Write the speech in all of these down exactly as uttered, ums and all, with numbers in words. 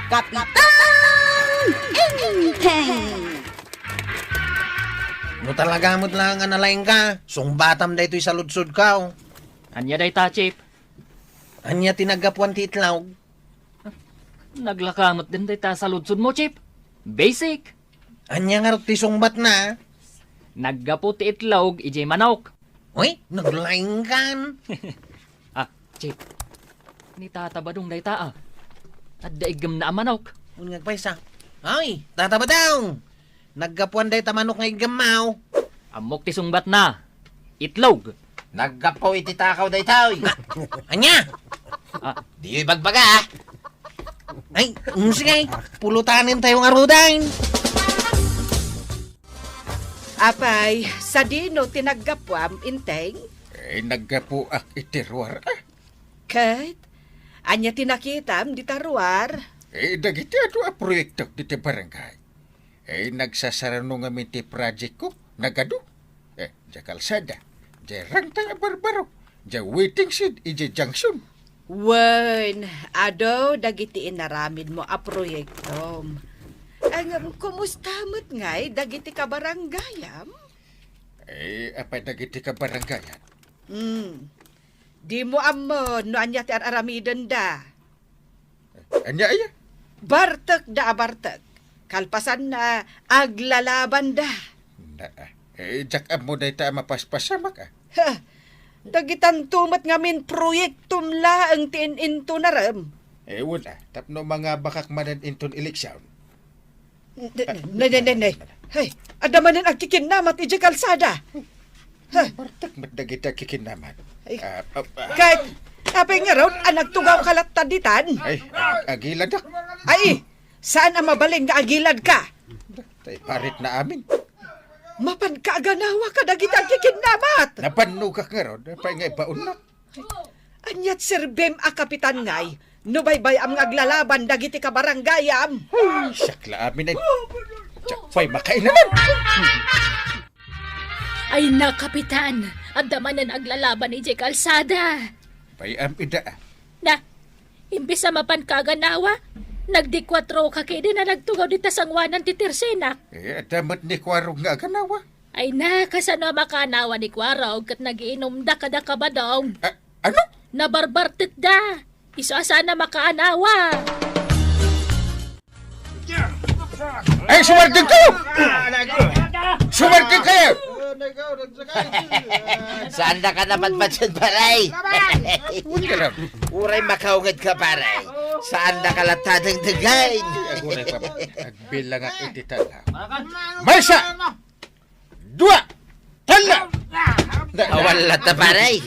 Kapitan Enteng! No talaga met laeng a nalaingka, sungbatam daytoy saludsodko. Ania dayta, Chief? Ania ti naggapuan ti itlog? Naglaka met din dayta saludsodmo, Chief. Basic. Ania ngarud ti sungbatna? Naggapu ti itlog idiay manok. Uy, naglaingkan. Ah, Chief. Ni Tata Badong dayta, ah. Adda iggemna a manok. Wen nga agpaysa. Ay, Tata Badong! Naggapuan dayta manok nga iggemmaw. Ammok ti sungbatna. Itlog. Naggapu iti takaw daytoy. Ania? Ah. Diyo ibagbaga, ah. Ay, mm, sige. Pulutanen tayo nga rudan. Apay, sadino ti naggapuam, Enteng? Eh, naggapuak iti ruar, ah. Ket, ania ti nakitam dita ruar? Eh, dagiti adu a proyekto diti barangay. Eh, nagsasarano ngamin ti projectko, nagadu. Eh, diay kalsada, diay rangtang a barbaro, diay waiting shed, idiay junction. Wen, adu dagiti inaramidmo a proyektom. Ngem, kumusta met ngay dagiti kabarangayam? Eh, apay dagiti kabarangayan? Hmm. Dimo ammo no ania ti ar-aramidenda. Ania aya? Bartekda a bartek. Kalpasanna, aglalabanda. Na, eh, diak ammo dayta a mapaspasamak, ah. Ha! Dagitanto met ngamin proyektom laeng ti in-intunarem. Eh, wen, ah, tapno mangabakak manen inton eleksyon. Ne, ne, ne, ne, ne. Hey, adda manen agkikinnamat idiay kalsada. Ha? Bartek met dagiti agkikinnamat. Ay. Ah, ah, ah. Ket, apay ngarud a nagtugawka latta ditan? Ay, ag-, agiladak. Ay, saan a mabalin nga agiladka? Tay paritna amin. Mapanka a ganawa kadagiti agkikinnamat. Napannogak ngarud, apay nga ibaonnak. Ania ti serbim a kapitan ngay, no baybay-am nga aglalaban dagiti kabarangayam? Ay, siak la amin ay. Diak pay makainanan. Ay na, Kapitan, adda manen aglalaban idiay kalsada. Bay-am ida, ah. Na, imbes a mapanka a ganawa, nagdikuatroka ketdin a nagtugaw dita sanguanan ti tersenak. Eh, adda met ni Kuarog nga aganawa. Ay na, kasano a makaanawa ni Kuarog ket nagiinumda kada kabadong? A-, ano? Nabarbartekda. Isu a saan a makaanawa. Ay, sumardeng kayo! Sumardeng kayo! Saandaka napatpatyan, paray? Uray makaungedka, paray. Saandaka latta dengdenggen. Agurayka, agbilangak iti tala. Maysa! Dua! Talla! Awan latta, paray.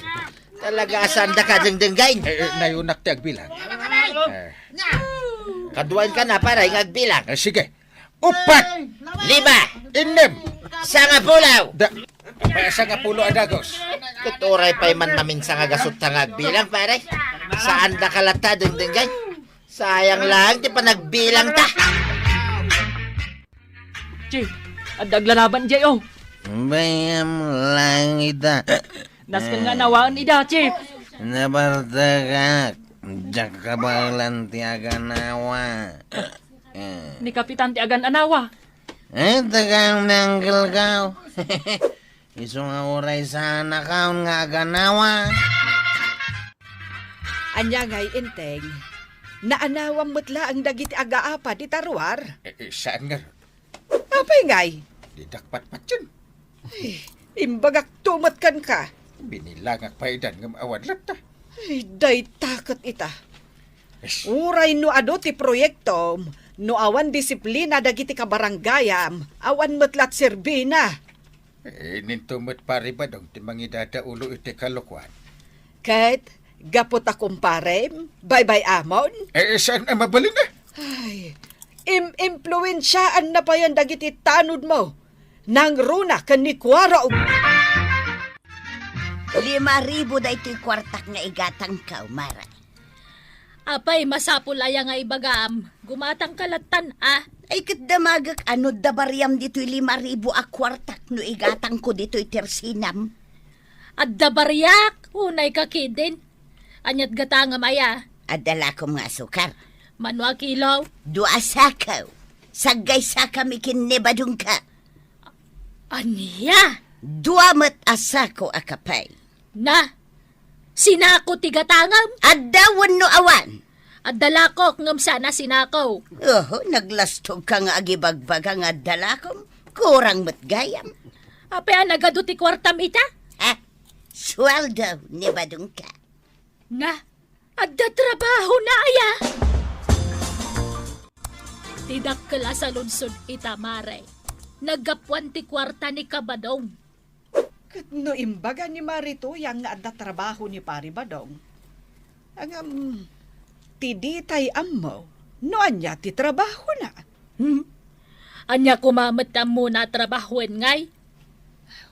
Talaga a saandaka dengdenggen. Eh, eh, nayunak ti agbilang. Eh. Kaduaenka na, paray, nga agbilang. Eh, sige. Upat! Lima! Innem! Sangapulo! Da-, eh, sangapulo a dagos. Ket uray pay man maminsan nga gasutta nga agbilang, paray. Saandaka latta dengdenggen. Sayang lang ti panagbilangta. Chief, adda aglalaban diay, oh. Bay-am lang ida. Nasken nga nawaan ida, Chief. Nabartekak. Diak kabaelan ti aganawa. Eh. Ni Kapitan ti agan-anawa. Eh, tagaan ni Uncle Kao. Isu nga uray saanakon nga aganawa. Ania ngay, Enteng? Naanawam met laeng dagiti agaapa dita ruar? Eh, eh, saan ngarud? Apay ngay? Didak patpatyen. Ay, imbagakto met kenka. Binilangak pay idan ngem awan latta. Ay, dayta ket ita. Uray no adu ti proyektom, no awan disiplina dagiti kabarangayam, awan met la ti serbina. Eh, ninto met Pari Badong ti mangidadaulo iti kalokuan. Ket, gapu ta kumparem, baybay-amon? Eh, saan a mabalin, eh? Ay, im-impluensiaanna payen dagiti tanodmo. Nangruna ken ni Kuarog. Lima ribu daytoy kuartak nga igatangko, Mara. Apay, masapul aya nga ibagam? Gumatangka lattan, a? Ay, ket damagek a no adda bariam ditoy lima ribu a kuartak no igatangko ditoy tersinam. Adda bariak, unayka ketdin. Aniat gatangem aya? Adda lakom nga asukar. Mano a kilo? Dua a sako. Saggaysakami ken ni Badongko. Ania? Dua met a sako a kape. Na, sinako ti gatangem? Adda wenno awan? Adda lakok, ngem saan a sinako. Oho, naglastogka nga agibagbaga nga adda lakom. Kurang met gayam. Apay a nagadu ti kuartam ita? Ha? Sueldo ni Badongko. Na, adda trabahona aya? Ti dakkel a saludsod ita, Mare. Naggapuan ti kuarta ni Kabadong. Ket no imbaga ni Mari Tuyang nga adda trabaho ni Pari Badong, ngem ti ditay ammo no ania ti trabahona. Hmm? Ania koma met ti ammona a trabahoen ngay?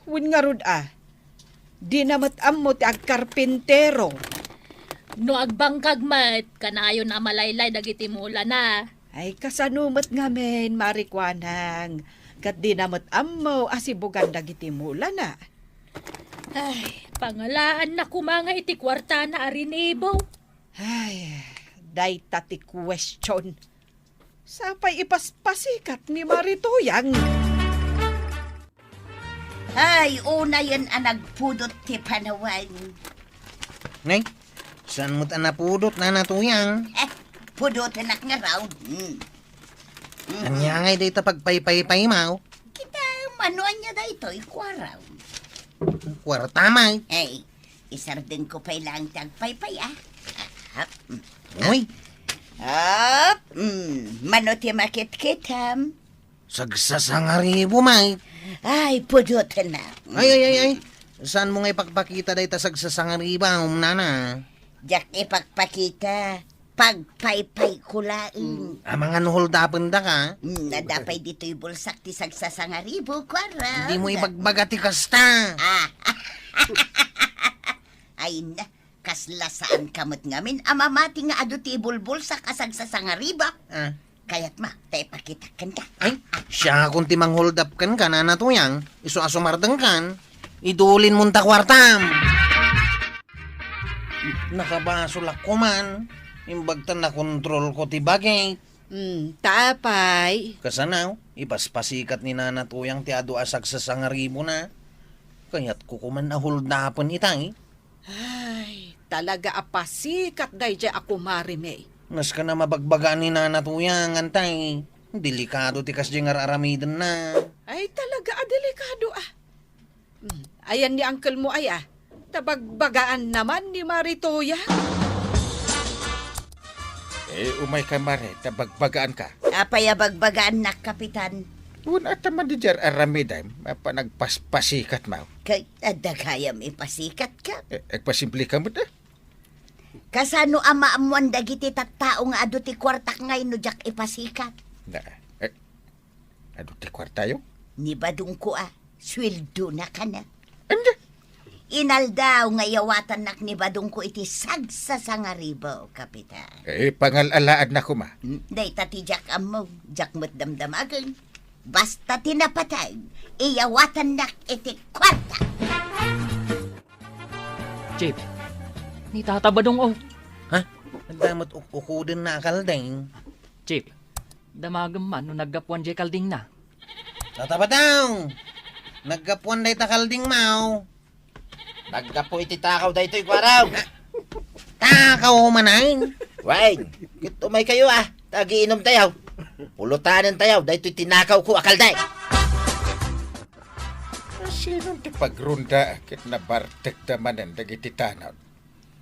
Wen ngarud a, dina met ammo ti agkarpintero. No agbangkag met, kanayon a malaylay dagiti mulana. Ay, kasano met ngamin, Mari Kuanang? Ket dina met ammo a sibugan dagiti mulana. Ay, pangalaanna koma nga iti kuartana a rinibo. Ay, dayta ti question. Sapay ipaspasikat ni Mari Tuyang. Ay, unayen a nagpudot ti panawen. Nay, saan met a napudot, Nana Tuyang? Eh, pudotenak ngarud. Hmm. Mhm. Ania ngay dayta pagpaypaypaymaw? Kita, mano ania daytoy, kuarta? Kuarta, may. Ay, isardengko pay laeng ti agpaypay, a. Hap. Uy. Hap. Mm, mano ti makitkitam? Sagsasangaribo, may. Ay, pudotenak. Ay, ay, ay, ay. Saanmo nga ipakpakita dayta sagsasangaribo, Nana? Diak ipakpakita. Pagpaypayko laeng. Mm. Amangan no holdapendaka? Mm, adda pay ditoy bulsak ti sagsasangaribo, kuarta. Dimo ibagbaga ti kasta. Ah. Ay na, kasla saanka met ngamin a mamati nga adu ti ibulbulsak a sagsasangaribo. Ah. Kayatmo ta ipakitak kenka? Ay, siakon ti mangholdap kenka, Nana Tuyang. Isu a sumardengkan, idulinmon ta kuartam. Nakabasolak koman. Imbag ta nakontrolko ti bagik. Hmm, ta apay? Kasano, ipaspasikat ni Nana Tuyang ti adu a sagsasangaribona. Kayatko koman a holdapen itay. Ay, talaga a pasikat daydiay a kumarimi. Nasken a mabagbagaan ni Nana Tuyang, antay. Delikado ti kasdiay nga ar-aramidenna. Ay, talaga a delikado, a. Hmm, ayan ni angkelmo, ay, a. Ta bagbagaanna man ni Mari Tuyang. Eh, umayka, Mare, ta bagbagaanka. Apay a bagbagaannak, Kapitan? Wen, adda man diay ar-aramidem, a panagpaspasikatmo. Kay, adda gayam ipasikatka? Eh, agpasimpleka met, a. Kasano a maammoan dagiti tattao nga adu ti kuartak ngay no diak ipasikat? Na, eh, adu ti kuartayo? Ni Badongko a, sueldona kana. Ania? Inaldaw nga iyawatannak ni Badongko iti sagsasangaribo, Kapitan. Eh, pangal-alaadna koma. Hmm, dayta ti diak ammo, diak met damdamagen. Basta ti napateg, iyawatannak iti kuarta. Chief, ni Tata Badong, o. Ha? Adda met uk-ukudenna a kalding. Chief, damagem man no naggapuan diay kaldingna. Tata Badong! Naggapuan dayta kaldingmo. Naggapu iti takaw daytoy, kuarta. Takaw manen? Wen, ket umaykayo, a. Ta agiinumtayo. Pulutanentayo daytoy tinakawko a kalding. Sinon ti pagronda ket nabartekda manen dagiti tanod?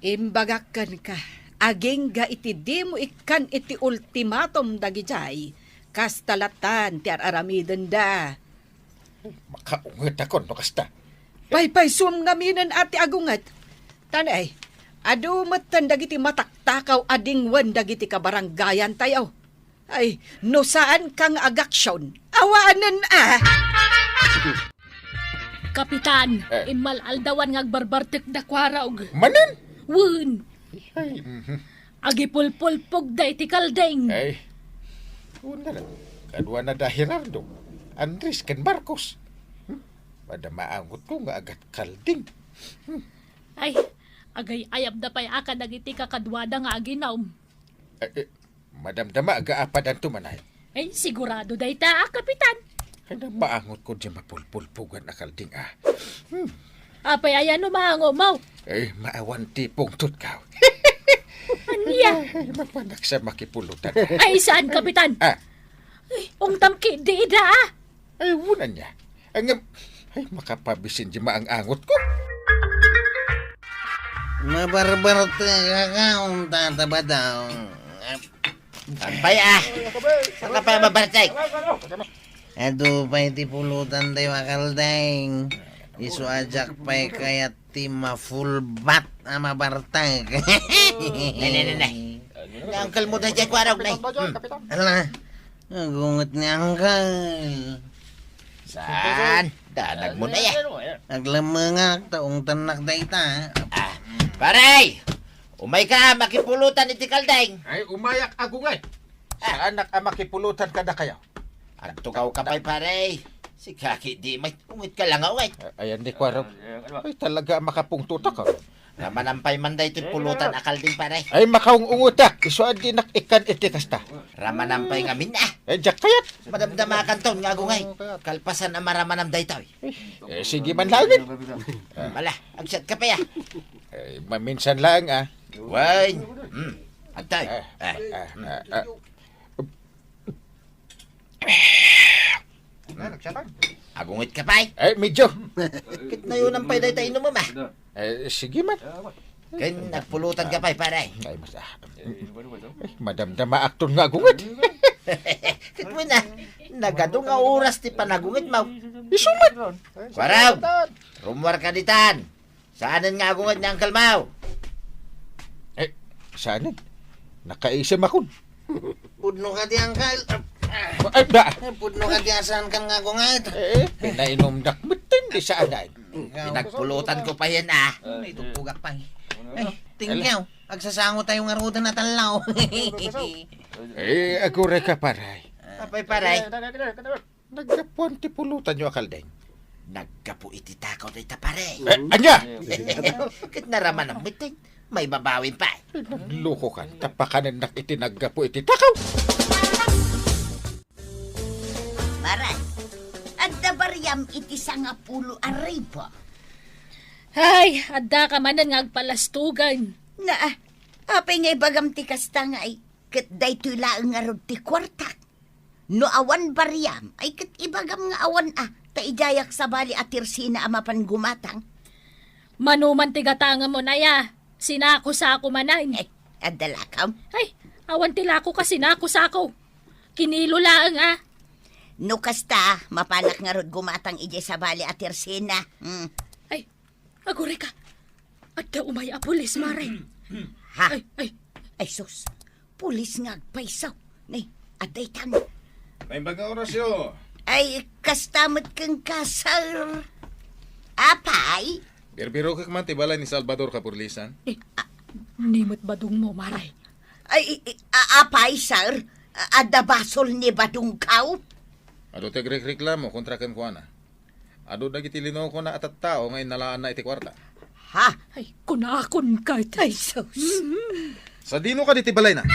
Imbagak kenka, agingga iti dimo ikkan iti ultimatum dagidiay, kasta latta ti ar-aramidenda. Makaungetakon no kasta. Paypaysuam ngaminen a ti agunget. Tan, ay, adu metten dagiti mataktakaw a dingwen dagiti kabarangayantayo. Ay, no saanka nga agaksion, awanen a! Kapitan, eh, immal-aldawan nga agbarbartekda kuarog. Manen? Wen. Ay, mhm. Agipulpulpogda iti kalding. Ay, una, kaduana da Gerardo, Andres, ken Marcos. Hmm? Adda maangotko nga agat kalding. Hmm. Ay, agay-ayabda pay a kadagiti kakaduada nga aginum. Eh, eh, Madamdama aga apadanto manay. Ay, sigurado dayta, a, Kapitan. Ay, namaangot ko di mapulpulpugan a kalding, a. Hmm. Apay aya no maangomaw? Ay, maawan ti pungtot ka. Ania? Ay, mapanak sa makipulutan. Ay, saan, Kapitan? Ah. Ay, ungtam ki, di ida, a. Ay, unan niya. Ang, ay, makapabisin di maang-angot ko. Mabarbarta ka, ka, unta ta ba daw? Ampay, a. Saka pa mabartek. Adu pay ti pulutan tayo, a kalding. Isu a diak pay kayat ti ma-full bat a mabartek. Ne, ne, ne, ne. Ni uncle mo daydiay kuarog, ne. Hmm. Ala, agunget ni uncle. Saan? Danag mo na ya. Aglamengak, ta ungtannak dayta. Ah, pare! Umayka, makipulutan iti kalding. Ay, umayak, agunget. Saanak a makipulutan kadakayo. Agtugawka pay, pare. Sika ki di may unget ka lang, unget. Ay, ayan di kuarog. Ay, talaga a makapungtot ka. Ramanan pay man daytoy pulutan a kalding, pare. Ay, makaung-ungutak. Isu a dinak ikkan iti kasta. Ramanan pay ngamin, a. Ay, diak kayat. Madamdamakanton nga agunget. Kalpasan a maramanam daytoy. Eh, sige man laengen. Mala, agsiatka pay, a. Eh, maminsan laeng, a. Wen. Hmm. Agtay. Eh, eh, eh, eh. Agunget ka pay? Eh, medyo. Ket nayonan pay dayta inumem, a. Eh, sige man. Ken agpulutan ka pay, pare. Ay, mas, ah. Eh, madamdama akton nga agunget. Ket wen, a, nagadu nga oras ti panagunget mo. Isu met. Kuarog, rummuar ka ditan. Saanen nga agunget ni Uncle Mau? Eh, saanen? Nakaisem akon. Pudno ka di, Uncle. Ay, da! Eh, pudno ka di, a saan kan nga agunget? Eh, pinainumdak metten di saanen. Pinagpulutan ko pa yan, a. May tugtugak pa, eh. Ay, thank you. Agsasango tayo nga ruden a tallaw. Eh, aguray ka, paray. Apay, paray? Naggapuan ti pulutanyo a kalding. Naggapu iti takaw dayta, pare. Eh, ania? Ket naramanam metten, maibabawin pay. Nagloko ka, ta pakanennak iti naggapu iti takaw. Pare, adda bariam iti sangapulo a ribu. Ay, adda ka manen nga agpalastugan. Na, apay nga ibagam ti kasta nga ay, ket daytoy laeng ngarud ti kuartak. No awan bariam, ay ket ibagam nga awan a, ta idiayak sabali a tirsina a mapan gumatang. Mano man ti gatangem unay a, sinako-sako manen. Ay, adda lakam? Ay, awan ti lako ka sinako-sako. Kinilo laeng a. No kasta, mapanak ngarud gumatang idiay sabali a tirsina. Hmm. Ay, aguray ka. Adda umay a pulis, Mare. Ha? Ay, ay. Ay, sus. Pulis nga agpayso. Ni, adda itan. Naimbag nga orasyo. Ay, kasta met kenka, sir. Apay? Birbirokek man ti balay ni Salvador Kapulisan. Eh, ah, ni met badong mo, Mare. Ay, i-, i-, a-, apay, sir? A-, adda basol ni badongkaw? Adu ti agrikreklamo kontra kenkuana. Adu dagiti linukona a tattao nga innalaanna iti kuarta. Ha? Ay, kunakon ket. Ay, sus. Sadino kadi ti balayna?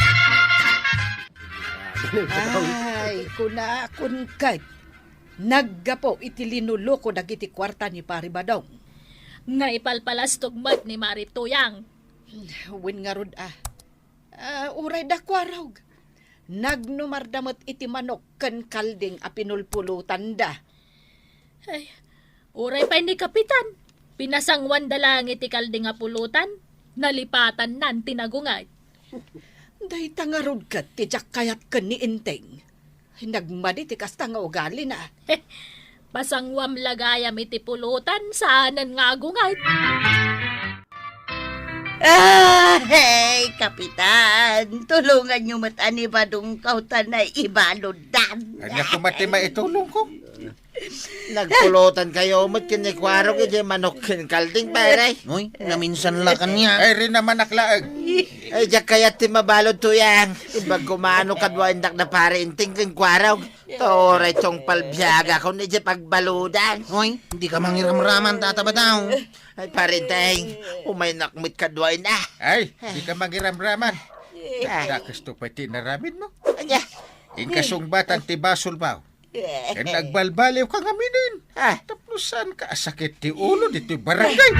Ay, kunakon ket. Naggapu iti linuluko dagiti kuarta ni Pari Badong. Nga ipalpalastog met ni Mari Tuyang. Wen ngarud a. Ah, uray da kuarog. Nagnumarda met iti manok ken kalding a pinulpulotanda. Ay, uray pay ni Kapitan, pinasanguanda laeng iti kalding a pulotan, nalipatannan ti nagunget. Dayta ngarud ket ti diak kayat ken ni Enteng. Nagmadi ti kasta nga ugalina. Pasanguam la gayam iti pulotan, saanen nga agunget. Ah, hey, Kapitan, tulonganyo met a ni badongkaw ta naibaluddan. Ania koma ti maitulongko? Nagpulotan kayo met ken ni Kuarog iti manok ken kalding, pare. Uy, naminsan la kaniak. Ay, rin naman aklaag. Ay, diak kayat ti mabalud, Tuyang. Imbag ko mano kadua indak da Pare Enteng ken Kuarog. Ta uray tungpal biagakon iti pagbaludan. Uy, dika mangiramraman, Tata Badong. Ay, Pare Enteng, umaynak met kadua ina. Ay, dika mangiramraman. Dakes to pay ti inaramidmo. Ania? Inka sungbatan ti basolmo. Ken agbalbaliwka ngamin. Ah. Tapno saanka a sakit ti ulo ditoy barangay.